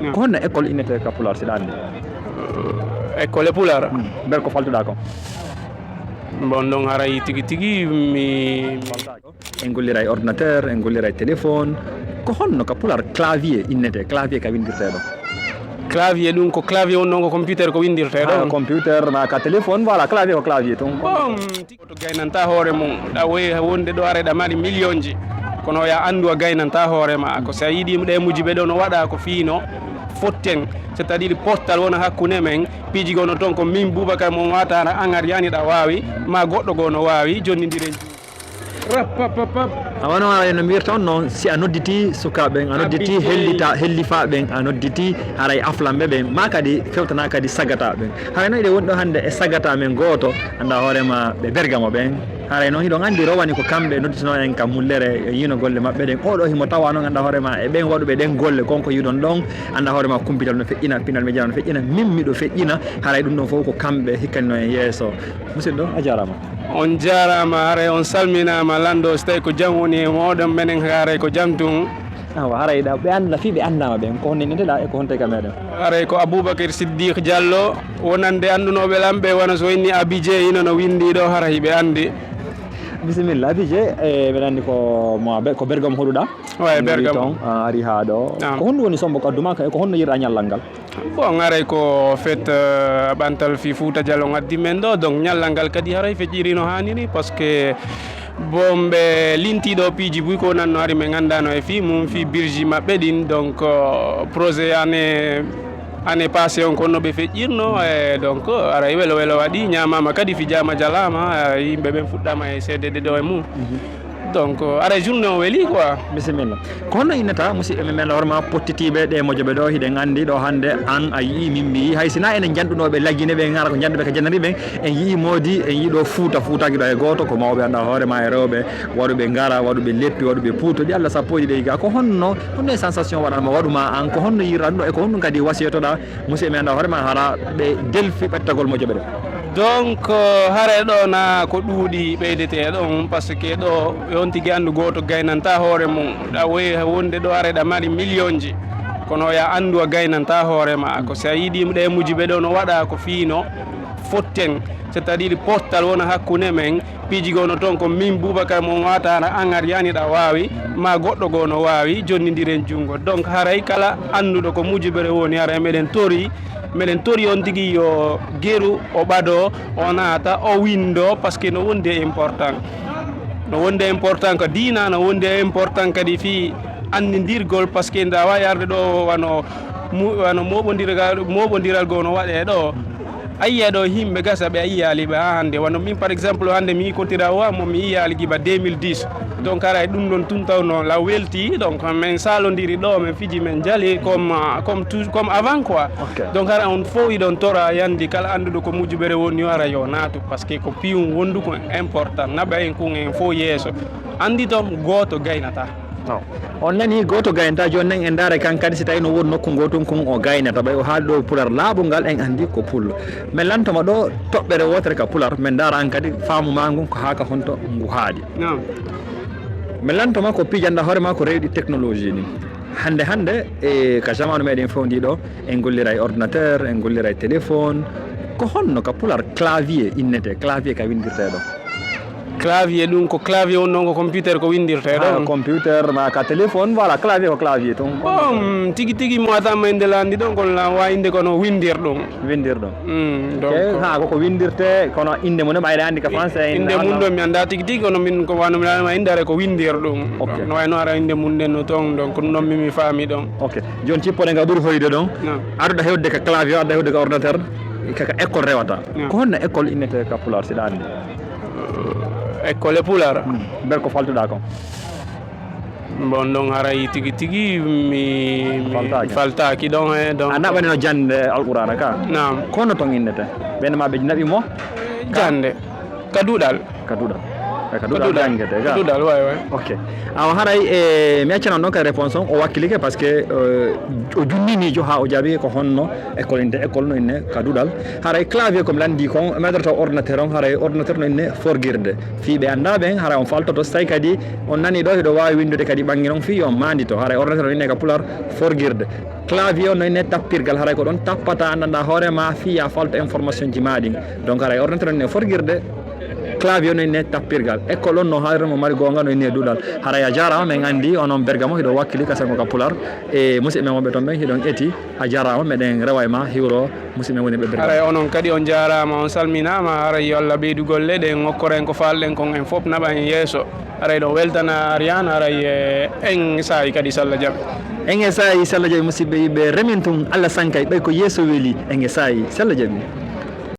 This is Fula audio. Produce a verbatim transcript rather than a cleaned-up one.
Ko honno école innetee ka Pulaar, siɗa anndi? École e Pulaar? Mbel ko faltuɗaa ko? Bon, ɗon haray tigi tigi mi, mi En gollira e ordinateur, en gollira e téléphone. Ko honno ka Pulaar clavier innetee, clavier ka winndirtee ɗo? Clavier ɗum ko clavier won ɗon ko computer ko winndirtee ɗo? Haa, computer, ma ka téléphone, voilà, clavier ko clavier tun. Bon, tigi to gaynanta hoore mum, ɗa woyi wonde ɗo are ɗa mari millionji. Kono ya anndu a gaynanta hoore ma. Ko si a yiɗi ɗe mujibe ɗo no waɗa ko fiino fotten, c'est-à-dire pottal wona hakkunde men, piiji gono ton ko min Boubacar mo watana an ar yani ɗa waawi, ma goɗɗo goo no waawi, jonnindiren. Rapapapap. A wano haray no mbirton noon, si a nodditi sukaaɓe ɓen, a nodditi Abidjan. Hellita, hellifaaɓe ɓen, a nodditi haray aflamɓe ɓen, ma kadi fewtana kadi sagata ɓen. Haray no eɗen woni ɗo hannde e sagata men gooto, annda hoore ma ɓe Bergamo ɓen. Haray noon hiɗon anndi rowani ko kamɓe nodditinoo en ka mullere e yiino golle maɓɓe ɗen. Oɗo himo tawa noon annda hoore ma e ɓen waɗuɓe ɗen golle kon ko yiɗon ɗon, annda hoore ma kumpital no feƴƴina, pinal mejal no feƴƴina, min miɗo feƴƴina. Haray ɗum ɗon fof ko kamɓe hikkanno en yeeso. Musidɗo, a jaaraama. On jaaraama, haray on salminaama, lanndo, so tawi ko jam woni e mooɗon, menen haray ko jam tun. Awa, haray ɗa, ɓe annda, fii ɓe anndaama ɓen, ko honno innete ɗa e ko honto ka meɗen? Haray ko Aboubacar Siddiq Diallo, wonande anndunooɓe lan ɓe, wano so inni Abidje, hino no winndi ɗo, haray ɓe anndi. Bisimilla, Abidje, e, mbeɗa anndi ko mo, ko Bergamo hoɗuɗa? Wa e Bergamo. Ton, a ari haa ɗo. Naam. Ko honno woni sombo kaddu ma ka, e ko honno yiɗa ñallal ngal? Bon, haray ko fête, euh, ɓantal fii Fuuta Jalon addi men ɗo. Donc, ñallal ngal kadi haray feƴƴiri no haaniri, parce que, bon, ɓe linti ɗo piiji buy ko nanno hari men anndaano e fii mum, fii birji maɓɓe ɗin. Donc, euh, projet année, année passée on ko no ɓe feƴƴirno, e donc, haray welo welo waɗi, ñaamaama kadi, fijaama, jalaama, e yimɓe ɓen fuɗɗaama e seedeede ɗo e mum. Mhm. Donc, haray journée o weli quoi. Bisimilla. Ko honno innata musidɓe men, hoore ma pottitiiɓe ɗe mojoɓe ɗo, hiɗen anndi ɗo hannde an a yi'i, min mi yi'i, hay si na enen janɗunooɓe lagine ɓen, hara ko janɗuɓe ka janari ɓen, en yi'i moodi, en yi'i ɗo Fuuta, Fuutaaki ɗo e gooto, ko mawɓe annda hoore ma e rewɓe, waɗuɓe ngara, waɗuɓe leppi, waɗuɓe puutoɗi, Allah sappo e ɗiɗi ga. Ko honno, honno e sensation waɗan ma, waɗu ma an, ko honno yiran ɗo e ko honno kadi wasiytoɗa musidɓe men annda hoore ma hara ɓe delfi ɓettagol mojoɓe ɗo? Donc, euh, hare ɗo na ko ɗuuɗi ɓeydetee ɗon, parce que ɗo on tigi anndu gooto gaynanta hoore mum. Ɗa woyi wonde ɗo are ɗa mari millionji, kono ya anndu a gaynanta hoore ma. Ko si a yiɗi ɗe mujibe ɗo no waɗa ko fiino fotten, c'est-à-dire pottal wona hakkunde men, piiji gono ton ko min Boubacar mo watana an ar yani ɗa waawi, ma goɗɗo goo no waawi, jonnindiren junngo. Donc haray kala annduɗo ko mujibere woni, haray meɗen tori, meɗen tori on tigi yo geru o ɓado, o naata, o windo, parce que no wondi e important. No wondi e important ko diina, no wondi e important kadi fii anndindirgol, parce que nda waawi arde ɗo wano mu-, wano moɓondiral, moɓondiral goo no waɗe ɗo. A yiya ɗo yimɓe gasa ɓe a yiyaali ɓe haa hannde. Wano min, par exemple, hannde mi yikkotira o, mo mi yiyaali giba deux mille dix. Donc, haray ɗum ɗon tun tawno la welti. Donc, min salondiri ɗo, min fiji, min jali comme, euh, comme tout, comme avant, quoi. Ok. Donc, haray on fof iɗon tora yandi kala annduɗo ko mujubere woni, yo hara yo naatu. Parce que ko piyum wondu ko important. Naɓa en kun en fof yeeso. Anndi ton gooto gaynata. Non. On nani gooto gaynata, jooni nan en ndaara kan kadi, si tawi no woodi nokku ngoo tun kun o gaynata, ɓay o haali ɗo pular laaɓungal, en anndi ko pullo. Min lantoma ɗo toɓɓere wootere ka pular, min ndaara an kadi faamu ma ngun ko haa ka honto ngu haaɗi. Naam. Min lantoma ko pijanɗa hoore ma ko rewɗi technologie ɗin. Hannde hannde, e ka jamaanu meɗen fewndi ɗo, en gollira e ordinateur, en gollira e téléphone. Ko honno ka pular clavier innete, clavier ka winndirtee ɗo? Clavier ɗum ko clavier won ɗon ko computer ko winndirtee ɗon. Computer ma ka téléphone, voilà, clavier ko clavier tun. Bon, tigi tigi mo atama innde lanndi ɗon, kono la wa innde kono winndir ɗum. Winndir ɗum. Mm, donc, ha, ko ko winndirtee, kono innde mum ne ɓayde anndi ka français, innde mum ɗon mi annda tigi tigi, kono min ko wano mi lanma innde are ko winndir ɗum. Ok. No wayno ara innde mum ɗen no toon, donc ɗum ɗon mi, mi faami ɗon. Ok. Jooni cippoɗen ka ɓuri hoyde ɗon. Naam. Aduɗa hewde ka clavier, aduɗa hewde ka ordinateur, ka, ka école rewata. Naam. Ko honno école innete ka pular, siɗa anndi? École e pular? Hmm. Mbel ko faltuɗa kon? Bon, ɗon haray tigi tigi mi, mi faltaaki. Faltaaki ɗon, eh, donc. A naɓani no jannde Alqur'aana ka? Naam. Ko honno ton innete? Ɓen ma ɓe naɓi mo? Jannde. Ka duɗal. Ka duɗal. Ka duɗal jangede ga. Duɗal, way, way. Ok. Awa haray e mi accana on ɗon kadi réponse on o wakkilike parce que euh, o junninijo ha o jaabi ko honno école inde école no inne ka duɗal. Haray clavier ko mi landi kon meɗorta ordinateur on haray ordinateur no inne forgirde. Fii ɓe annda ɓen haray on faltoto so tawi kadi on nani ɗo hiɗo wawi windude kadi ɓangi non fii yo on mandito haray ordinateur no inne ka pular forgirde. Clavier on no inne tappirgal haray ko ɗon tappata anndanɗa hoorema fii ya falto information ji ma ɗin. Donc haray ordinateur no inne forgirde. Clavier no inne tappirgal école on no haalirno mo mari gonga no inne duɗal. Haray a jarama men andi onon bergamo hiɗo wakkili ka sango ka pular e musidɓe men wonɓe toon ɓen hiɗon eti. A jarama meɗen rewa e ma hiwro musidɓe men woni ɓe bergamo. Haray onon kadi on jarama on salminama haray yo Allah ɓeydu golle ɗen okkora en ko falɗen kon en fof naɓa en yeeso. Haray ɗon weltana Ariane haray e en saayi kadi salla jaɓi. En e saayi salla jaɓi musidɓe yiɓɓe remin tun Allah sankay ɓay ko yeeso weeli en e saayi salla jaɓi.